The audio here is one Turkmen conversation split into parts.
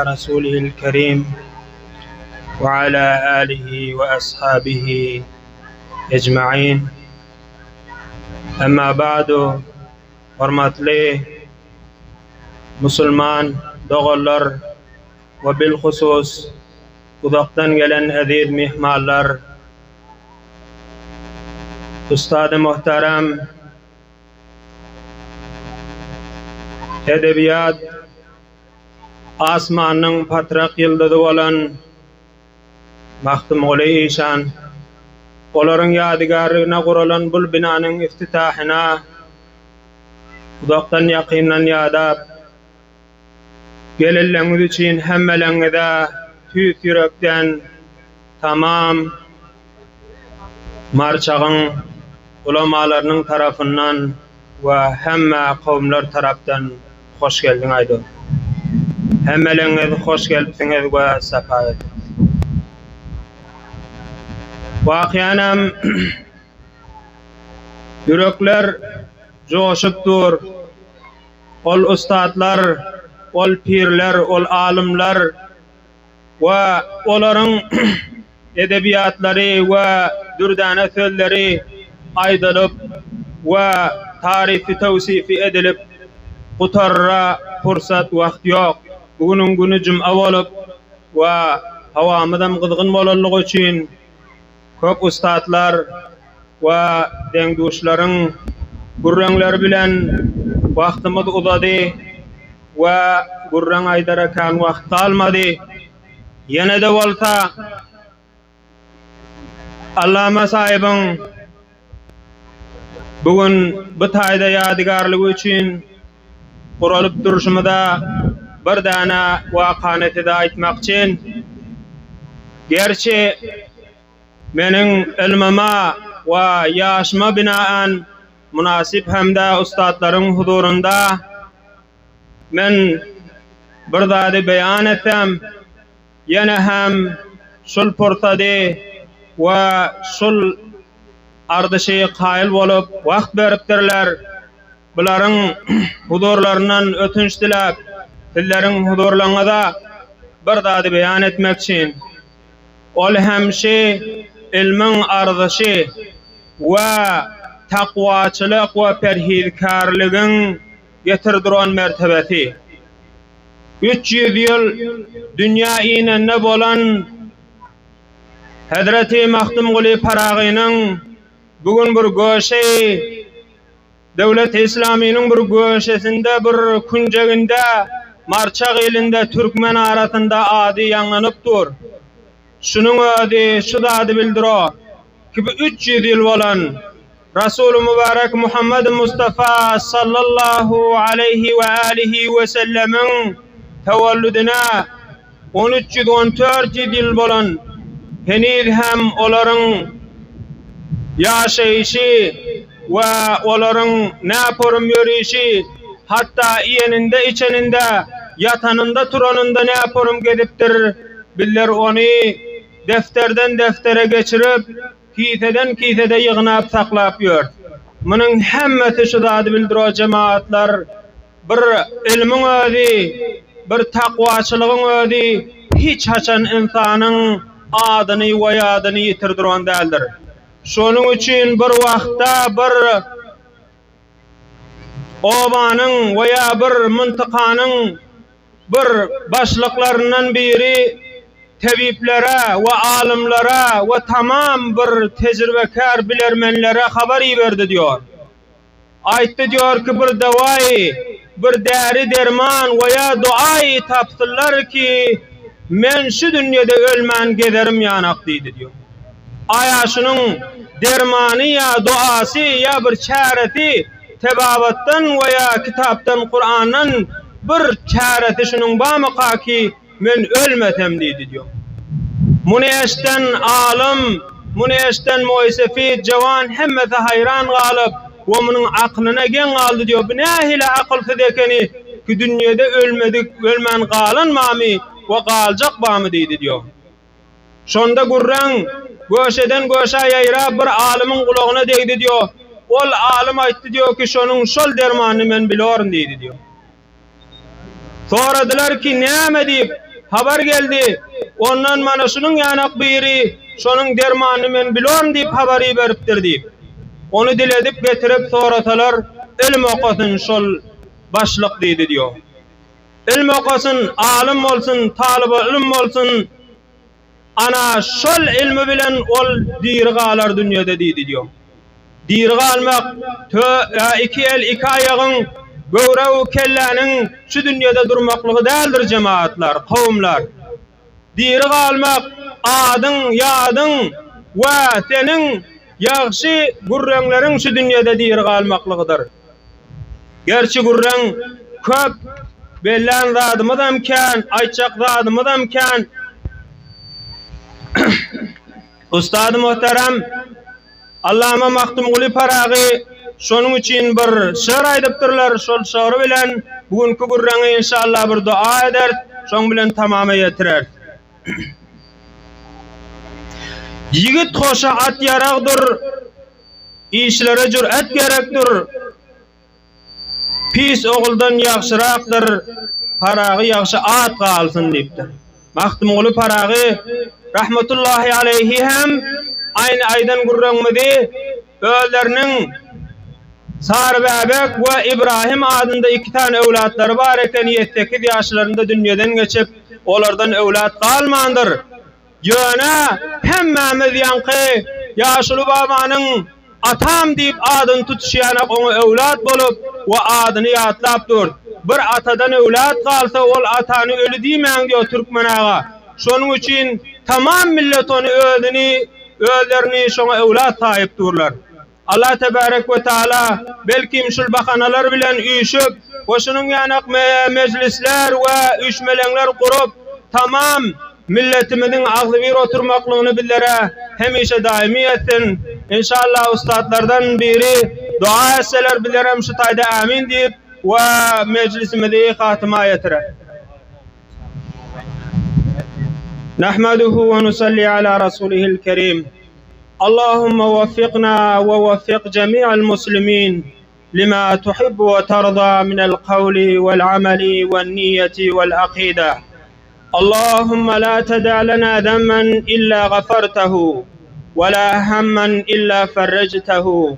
Rasulihil Kerim we ala alihi we ashabihi ecmain. Emma ba'du, hormatly musulman doganlar we bilhusus uzakdan gelen eziz myhmanlar, Ustady muhterem Edebiýat asmanyň patrak ýyldyzy bolan Magtymguly işan olaryň ýadygärligine guralan bul binanyň iftitahyna uzakdan-ýakyndan ýadap gelenleňiz üçin hemmeleňize tüýs ýürekden tamam Marçagyň ulamalarynyň tarapyndan we hemme kowumlar tarapdan hoş geldiň aýdon. Hemmeleňiz hoş gelipsiňiz we sapa getiripsiňiz. Wakyanam ýürekler joşup dur. Ol ussatlar, ol pirler, ol alymlar we olaryň edebiýatlary we dürdäne sözleri aýdylyp we tarypy-towsifi edilip gutarara pursat, wagt ýok. Bu günüň güni juma bolup we howamyzam gyzgyn bolanlygy üçin köp ussatlar we deň-duşlaryň gürrüňleri bilen wagtymyz uzady we gürrüň aýdara kän wagt galmady. Ýene-de bolsa, Allama saýybyň bu gün bu taýda ýadygärligi üçin guralyp durşumyza bir däne wakany size aýtmakçyn. Gerçi meniň ylmyma we ýaşyma binaen mynasyp hem-de ussatlaryň huzurynda Men bir zady beýan etsem, ýene hem şul pursady we şul ardyşy kaýyl bolup wagt beripdirler. Bularyň huzurlaryndan ötünç diläp, sizleriň huzurlaryňyza bir zady beýan etmekçin. Ol hem şi ylmyň arzyşy we takwaçylyk we perhizkärligiň getir duran mertebesi. 300 ýyl dünýä inende bolan Hezreti Magtymguly Pyragynyň bu gün bir göşe Döwlet Islamynyň bir göşesinde bir künjeginde Marçak ilinde türkmen arasynda ady ýaňlanyp dur. Şunuň özi şu zady bildiro ki bu 300 ýyl bolan Rasuly Mübarek Muhammady Mustafa sallallahu aleýhi we älihi we sellemiň tewellüdine on 314 ýyl bolan heniz hem olaryň ýaşaýşy we olaryň näporum ýörişi hatda iýeninde-içeninde, ýatanynda-turanynda näporum gezipdir, bizler ony defterden-deftere geçirip, Kiseden-kisede ýygnap saklap ýör. Munuň hemmesi şu zady bildirýär jemagatlar, bir ylmyň özi, bir takwaçylygyň özi hiç haçan ynsanyň adyny we ýadyny ýitirdiren däldir. Şonuň üçin bir wagtda bir obanyň we ýa bir myntykanyň bir başlyklaryndan biri tebiplere we alymlara we tamam bir tejribekär bilermenlere habar iberdi diýor. Aýtdy diýor ki bir dawaýy, bir däri-derman we ýa duaýy tapsynlar ki men şu dünýede ölmän gezerim ýanak diýdi diýor. Aýa şunuň dermany ýa duasy ýa bir çäresi tebabatdan we ýa kitapdan Kurandan bir çäresi şunuň bamyka ki men ölmesem diýdi diýo. Muny eşden alym, muny eşden moýsefid jawan hemmesi haýran galyp we munuň aklyna geň galdy diýo. Bu nähili akylsyz ekeni ki dünýede ölmedik ölmän galan bamy we galjak bamy diýdi diýo. Şonda gürrüň göşeden-göşä ýaýrap bir alymyň gulagyna degdi diýo. Ol alym aýtdy diýo ki, şonuň şol dermanyny men biloryn diýdi diýo. Soradylar ki, näme diýip, habar geldi. Ondan mana şunuň ýanak biri şonuň dermanyny men bilorn diýip habar iberipdir diýip. Ony diledip getirip sorasalar, ylym okasyn şol başlyk diýdi diýo. Ylym okasyn, alym bolsun, talyby ylym bolsun, Ana, şol ylmy bilen ol diri galar dünýede diýdi diýo. Diri galmak, tö-ä iki el, iki aýagyň, göwre-u kelläniň şu dünýede durmaklygy däldir jemagatlar, kowumlar. Diri galmak, adyň, ýadyň we seniň ýagşy gürreňleriň şu dünýede diri galmaklygydyr. Gerçi gürrüň köp, bellän zadymyzam kän, aýtjak zadymyzam kän. Ustady muhterem Allama Magtymguly Pyragy şonuň üçin bir şygyr aýdypdyrlar, şol şygry bilen bu günki gürrüňi inşallah bir dua ederis, şoň bilen tamama ýetireris. Ýigit hoşa at ýaragdyr. Işlere jür'et gerekdir. Pis oguldan ýagşyrakdyr, Paragy ýagşy at galsyn diýipdir. Magtymguly Paragy rahmetullahi aleýhi hem aýny aýdan gürrüňimizi özleriniň Sarybäbek we Ibrahim adynda iki sany öwlatlary bar eken, ýedi-sekiz ýaşlarynda dünýeden geçip, olardan öwlat galmandyr. Ýöne hemmämiz ýaňky ýaşuly babanyň atam diýip adyny tutuşýanak oňa öwlat bolup we adyny ýatlap dur. Bir atadan öwlat galsa ol atany öli diýmäň diýo türkmen aga. Şonuň üçin tamam millet ony özüni özlerini şoňa öwlat saýyp durlar. Allah tebarek we taala belkim şul bahanalar bilen üýşüp we şunuň ýanak mejlisler we üýşmeleňler gurup tamam milletimiziň agzybir oturmaklygyny bizlere hemişe daýymy etsin. Inşallah ussatlardan biri dua etseler bizlerem şu taýda amin diýip we mejlisimizi hatyma ýetirer. Nahmaduhu we nusalli ala rasulihil kerim. اللهم وفقنا ووفق جميع المسلمين لما تحب وترضى من القول والعمل والنية والعقيدة اللهم لا تدع لنا ذنبا إلا غفرته ولا هما إلا فرجته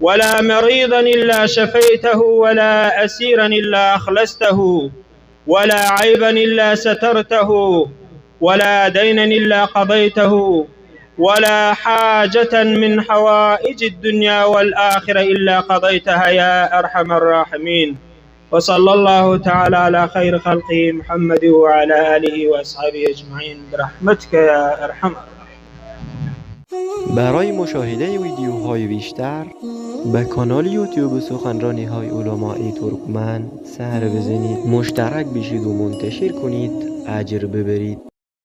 ولا مريضا إلا شفيته ولا أسيرا إلا أخلصته ولا عيبا إلا سترته ولا دينا إلا قضيته ولا حاجة من حوائج الدنيا والآخرة إلا قضيتها يا أرحم الراحمين وصلى الله تعالى على خير خلقه محمد وعلى آله وأصحابه أجمعين برحمتك يا أرحم الراحمين برای مشاهده ویدیوهای بیشتر به کانال یوتیوب سخنرانی های علمای ترکمن سر بزنید مشترک بشید و منتشر کنید اجر ببرید.